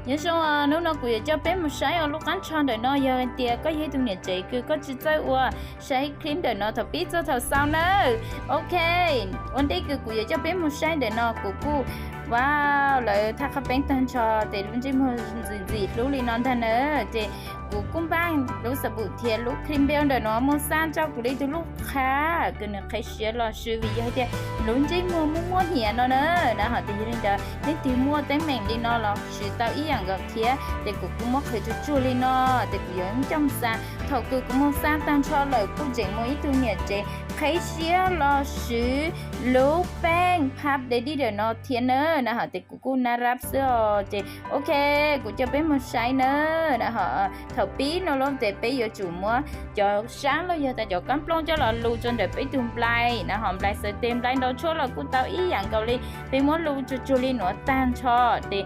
Nyob zoo, hnub no kuv yuav coj peb mus saib ua lub qab ntsho ntawm no, yog hais tias koj yog ib tug niam tsev kws koj tsis txawj ua, saib clip ntawm no thaum pib txog thaum xaus nawb. Ok, ua ntej kws kuv yuav coj peb mus saib ntawm no kuv kuj, wow, lawv thaj qhov peeb tag nrho ces lub ntsej muag ntxim ntxim hlub li no ntag na. Ces kuv kuj npaj lub xab pum thiab lub cream base ntawm no muag xaj tso kuv li tus lub qhab kws nws qheb siab los swv vim yog hais tias lub ntsej muag muaj muaj hniav no na. Na ho tias yog li ntawd nej twg muaj teeb meem li no los swv tau ib yam nkaus thiab. Ces kuv kuj muab qhwv tsuag tsuag li no, ces kuv yuav coj mus xa. Thaum kws kuv muag xaj tag nrho lawm kuj tseem muaj ib tug niam tsev qheb siab los swv lub peej Puff Daddy ntawm no thiab na. Na ho ces kuv kuj nab rab xwb os. Ces ok, kuv coj peb mus saib na. Na ho thaum pib no los ces peb yuav tsum muab cov sab los yog tas cov kab nplooj coj los lus rau ntawm peb tug nplai. Na ho nplai xaws tes nplai nrau tshuaj los kuj tau ib yam nkaus li. Peb muab lus tsuag tsuag li nuav tag nrho ces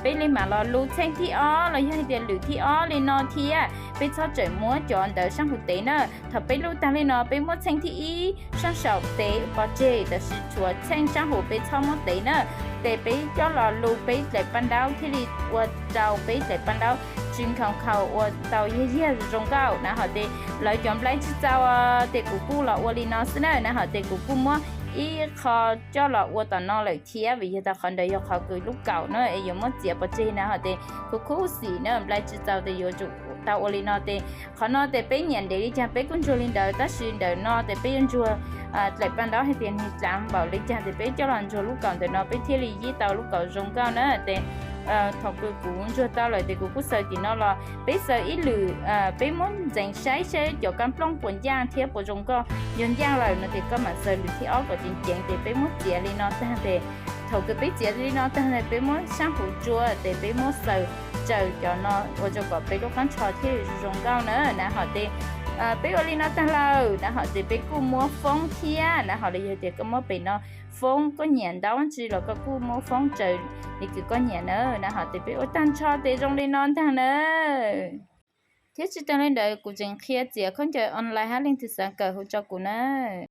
peb li mam los lus txheej thib ob los yog hais tias lwm thib ob li no thiab. Peb txhob tseem muab cov ntawd saab huv tev na. Thaum peb lus tag li no peb muab txheej thib ib saab saum tev pov tseg, tab sis tshuav txheej saab huv peb txhob muab tev na. Ces peb coj los lus peb dlaim paj ntaub thiaj li ua rau peb dlaim paj ntaub tsis nkhaus nkhaus ua tau yag yag zoo nkauj na. Ho ces lawv cov nplai tsis txaus ces kuv kuj los ua li no xwb na. Na ho ces kuv kuj muab ib qho coj los ua tom no lawm thiab vim yog tas qhov ntawd yog qhov kws lub kaum na es yuav muab txiav pov tseg na. Ho ces kuv kuj xim na, nplai tsis txaus ces yuav tsum tau ua li no. Ces qhov no ces peb nyiam ntev li cas peb kuj ntsuag li ntawd, tab sis ntawm no ces peb yuav ntsuag dlaim paj ntaub hais tias nws dlav npaum li cas ces peb coj los ntsuag lub kaum ntawm no peb thiaj li yib tau lub kaum zoo nkauj na. Ces thaum kws kuv ntsuag tau lawm ces kuv kuj xaws tim no los peb xaws ib lwm, peb muab ntxeev saib saib cov kab nplooj puas ncaaj thiab puas zoo nkauj. Yog ncaaj lawm no ces koj mam xaws lwm thib ob kom ceev ceev. Ces peb muab txiav li no tag ces thaum kws peb txiav li no tag peb muab saab huv tsua ces peb muab xaws tsaws cov no ua rau kom peb lub qab ntsho thiaj zoo nkauj na. Na ho ces peb ua li no tag lawm na ho ces peb kuj muab foob thiab na ho los yog tias koj muab pem no foob, koj nyiam ntaub ntsis los koj kuj muab foob tsaws li kws koj nyiam na. Na ho ces peb ua tag nrho ces zoo li no ntag na. Thiab tsis tas li ntawd kuv tseem qhia txiav khaub ncaws online hab leej twg xav kawm hu rau kuv na.